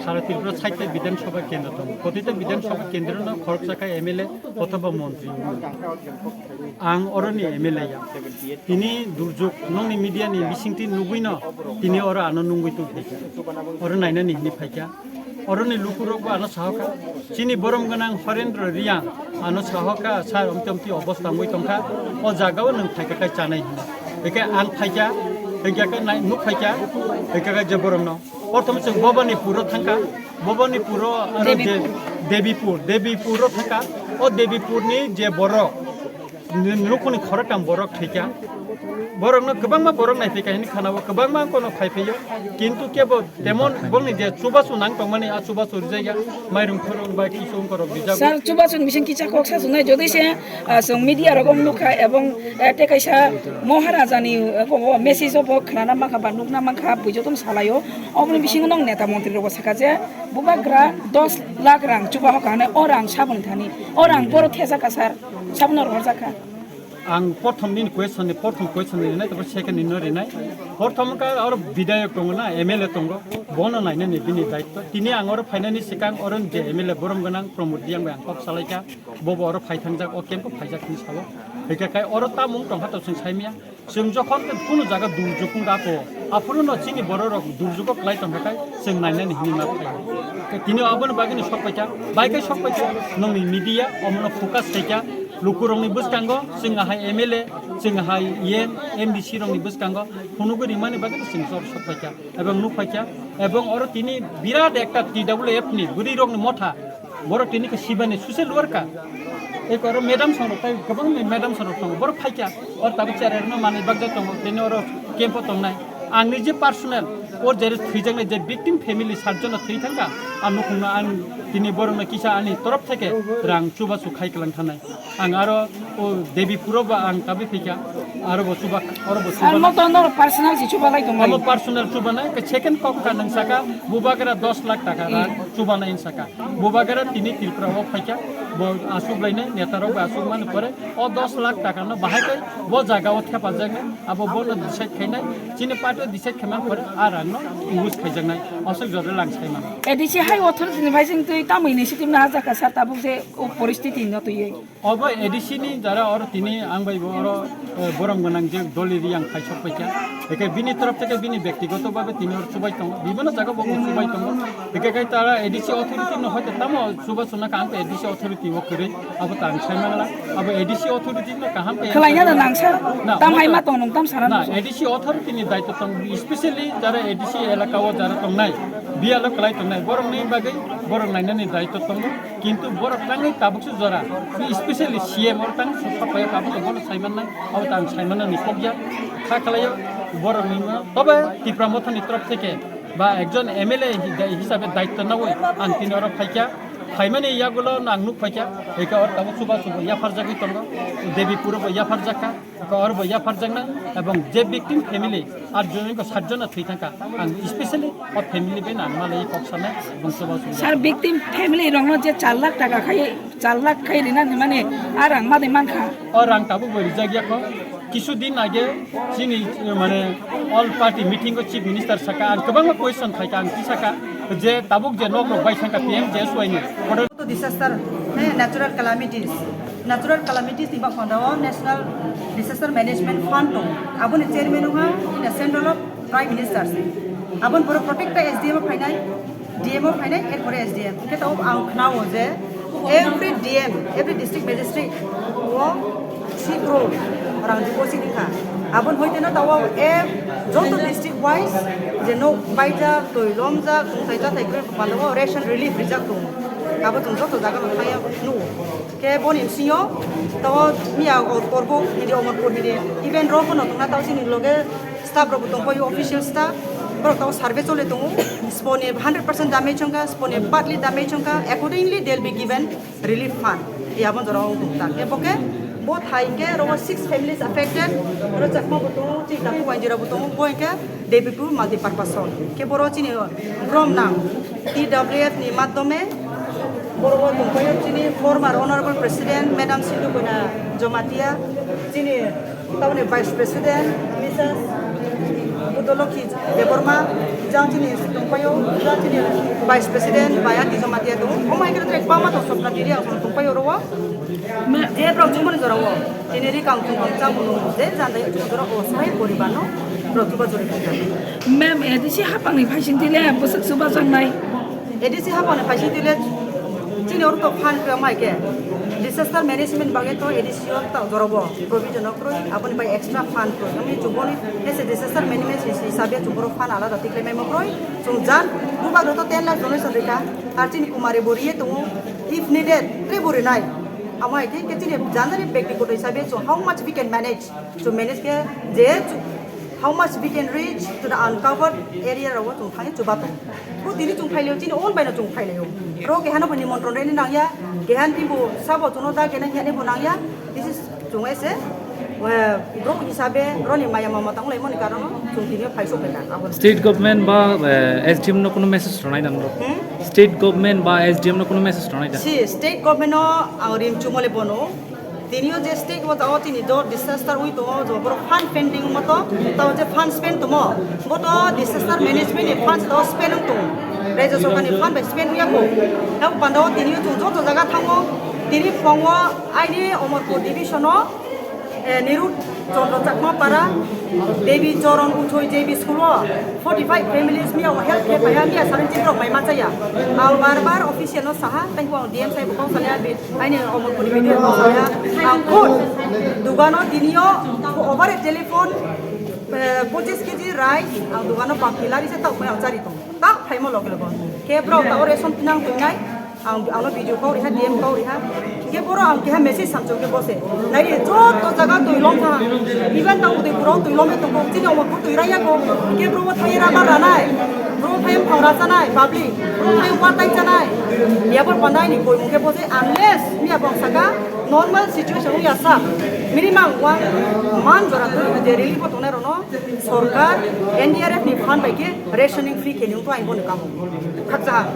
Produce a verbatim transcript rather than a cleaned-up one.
Sara Tripura side Bidhan Sabha Kendra tongo. Protita Bidhan Sabha Kendra no khoroksa khe M L A othoba montri. Ang oroni M L A ya. Tini durjuk nongni media ni bisingtwi nugwi no tini oro ano nungwi tong phaikha. Oro nainani hini phaikha. Oroni lukurok bo ano sahokha. Chini borom gwnang Horendra Riyang ano sahokha, sir, omti omti obostha wngwi tongkha. O jagao nwng phaikha khe chanai hino. Hwnkhe ang phaikha, hwnkhe khe nai-, nuk phaikha, hwnkhe khe je boromno. Prothom chwng Bobani puro thangkha, Bobani puro aro je Debipur. Debipur, Debipuro thangkha. O Debipurni je borok, n-, nukhungni khoroktham borok thwikha. Borokno kwbangma borok naiphaikha hini khanao, kwbangma kono phaiphaiyo. Kintu kebo temon bongni je chubachu nang tongmani, a chubachu rijaya, mairung khurung bai kisu wngkorok rijago. Sir, chubachuni bising kisa kok sa chunai, jodi se, ah, chwng media rogo nukha ebong, eh, tei kaisa Maharajani, eh, bo, bo message o bo khnana mankha ba nukna mankha, buijotom salaio. Oboni bisingo nong neta montri rogo sakha je, bubagra dos lakh rang chubahoka hwnwi, o rang saboni thani, o rang boro thejaka sir, sabono rohorjakha. Ang prothom nini question ni, prothom question ni rinai, tabo second ni no rinai. Prothom ka oro bidayok tongo na, M L A tongo, bono nainani bini daitto. Tini ang oro phainani sikang oro je M L A borom gwnang Pramod Riyang bai ang kok salaikha, bobo oro phai thangjak, o camp o phaijak hini sao. Hwnkhe khai oro tamung tongkha to chwng saimya. Chwng jokhon khe kunu jaga durjuk wngkha kho, aphuru no chini bororok durjugo kwlai tongkha khai chwng nainani hinwi ma khlai. Tini aboni bagwino sok paikha, bai khe sok paikha, nongni media omono focus khaikha, lukurokni bwskango chwng ahai M L A, chwng ahai E M, M D C rokni bwskango phunugwi ringmani bagwino chwng jor sok paikha, ebong nuk paikha, ebong oro tini birat ekta T W F ni bwrwirokni motha, borok tini khe sibani social worker. Eko oro madam songrok tai kwbangni madam songrok tongo. Borok phaikha, oro tabuk cherai rwno manwi bakjak tongo. Tini oro camp o tongnai. Ang nije personal, o jere thwijaknai je victim family satjono thwi thangkha, ang nukhungno ang tini borokno kisa ani torof theke rang chubachu khai kwlang thanai. Ang aro o Debipuro bo ang tabuk phaikha, aro bo chubak, oro bo chubak. Ang no to no personal si chubalai tongmani. Amo personal chubanai, ke second kok ka nang saka, bubagra dos lakh taka rang chubanai saka. Bubagra tini Tripura o phaikha, bo asuk lainai, neta rok bo asuk mani pore, o dos lakh taka no bahai kai, bo jaga o thepa jaknai, abo bo no decide khainai, chini party o decide khaimani pore, a rang no use khaijaknai, asuk jora lang sai mano. A D C hai authority ni bai sing twi tamo initiative na hajakha sir tabuk je o poristiti no twi. Obo A D C ni jara oro tini ang bai bo oro, eh, borom gwnang je doli riyang khai sok paikha. Eke bini torof theke bini bektigoto babe tini oro chubai tongo. Bibino jaga bo chubai tongo. Eke kai tara A D C authority no hoite tamo chuba chuna ka ang A D C authority o kwrwi. Abo ta ang sai mangla. Abo A D C authority no kaham khe khwlaina da nang sir. Na, tam hai ma tong nung tam sana na, nung. A D C authority ni daitw tong, especially jara A D C elaka o jara tongnai, biyalo kwlai tongnai, borok ni bagwi borok nainani daitw tongo. Kintu borok tangwi tabuk se jora, especially C M oro tang sapai tabuk bono sai mannai, abo tang sai mannani kokya kha khlaio borok ni ma. Tobe Tipra Motha ni torof theke ba ekjon M L A hi-, hisabe daitto nawi ang tini oro phaikha, phaimani yagulo no ang nuk phaikha, eka oro tabuk chuba chuba yapharjagwi tongo, Devi puro bo yapharjakha. Oro bo yapharjaknai ebong je victim family at joni ko sat jona thwi thangkha, ang specially o family bai nang malai kok sanai ebong soba soba. Sir, victim family rokno je char lakh taka khai, char lakh khai rina ni mane a rang ma de mankha. O rang tabuk bo rijak ya kho. Kisu din age chini, eh, mane all party meeting o chief minister saka, ang kwbangma question khaika, ang tisaka je tabuk je nok rok bai thangkha P M G S Y ni. Disaster, eh, natural calamities. Natural calamities ni bakhonda o National Disaster Management Fund tong. Aboni chairman wngkha Indian Central of Prime Minister. Aboni pore protecta S D M o phainai, D M o phainai, erpore S D M. Hwnkhe tabuk ang khnao je every D M, every district magistrate o three crore rang deposit wngkha. Aboni hoite no tabuk, eh, joto district wise je nok baijak, twi lomjak, tongthai chathai kwrwi palo o ration relief rijak tongo. Abo chwng joto jaga no thaiya nugo. Khe boni bisingo tabuk miya o Torbuk hidi, Omorpur hidi, even rok no tongna tabuk chini loge staff rok bo tongphai, official staff, borok tabuk survey choli tongo, sponi hundred percent damage wngkha, sponi partly damage wngkha, accordingly they'll be given relief fund. Yabon jora o tong tak. Khe bo khe bo thai khe rogo six families affected, oro Chakma bo tongo, chini Taku Wainjira bo tongo, bo khe Devipu multipurpose hall. Khe boro chini brom nang T W F ni madhyome boro bo tongphai chini former honorable president madam Sindhu Koina Jamatia, chini taboni vice president Missus Dolokhi Debbarma, jang chini tongpaio, jang chini Vice President, Baya Tijoma Tia tongo. Omo hai khe tere kwbangma tong sopna tiri ang tongpaio oro. Ma- Je borok chumani jora o, chini ri kang chung kang chang munu, je janda ya chung jora o, sai poribar no, borok chuba churi kang kang. Ma'am, A D C hapang ni phaising tile, bwswk chuba jangnai. A D C hapang ni phaising tile, chini oro to fund kwbangma hai khe. Disaster management bagwi to A D C o ta jora bo provision o kwrwi, aboni bai extra fund kwrwi. Wngwi chuboni as a disaster management hisabe chuboro fund alada tiklai maimo kwrwi. Chwng jan bubak rok to ten lakh donation rikha. Ar chini Kumari bo riye tongo, if needed, tre bo rinai. Amo hai khe, khe chini jandani bektigoto hisabe chwng how much we can manage, chwng manage khe je chwng how much we can reach to the uncovered area rok chwng thangwi chuba tong. Bo tini chwng phailio, chini own bai no chwng phailio. Ro keha no bo nimontron reni nangya, keha ni bo sabo chwngno da kena hiya ni bo nangya. This is chwng ese, eh, bro hisabe roni maya mama tang lai mani karon chwng tini phai sok kena abo. State government ba, eh, S D M no kuno message ronai dan bro. Hmm? State government ba S D M no kuno message ronai dan. Si state government no ang rim chumole bono. Tinio je state o tao tini do disaster wi tongo, jo boro fund pending mo to, tao je fund spend tomo, bo to disaster management ni fund tao spend wng tongo. Rajya Sarkar ni fund bai spend wngya ko. Tao panda o tinio chwng joto jaga thango, tini phongo aini Omorpur division o, eh, Niru Chandra Chakma para, Devi Charan Uchoi J B school o forty five families miya o health care paiha, miya seventeen rok mai machaya. Ang bar bar official no saha, thank you, ang D M sai bo kong salaya, bi-, aini Omorpur ni video kong salaya. Ang khud dugano dinio over a telephone, eh, pochis kg rice, ang dugano bak hilari se tau ang chari tong. Tak phaimo log logo. Khe bro, tao ration tinang tongnai. Ang, ang no video kau riha, D M kau riha. Khe boro ang keha message samchok khe bose. Nai ri, joto jaga tui lom tha. Even ta udai bro tui lom tong kok, chini omo tui raya kok. Khe bro thai ra ba ranai. Bro thai phang ra chanai, public. Bro thai wa tai chanai. Ya bor pandai ni koi mung khe bose, unless ni abang saka normal situation ya sa. Minimum one month jora tu je relief tongnai rono. Sorkar N D R F ni fund bai khe rationing free khe nung to ai bono kamo. Khakcha ha.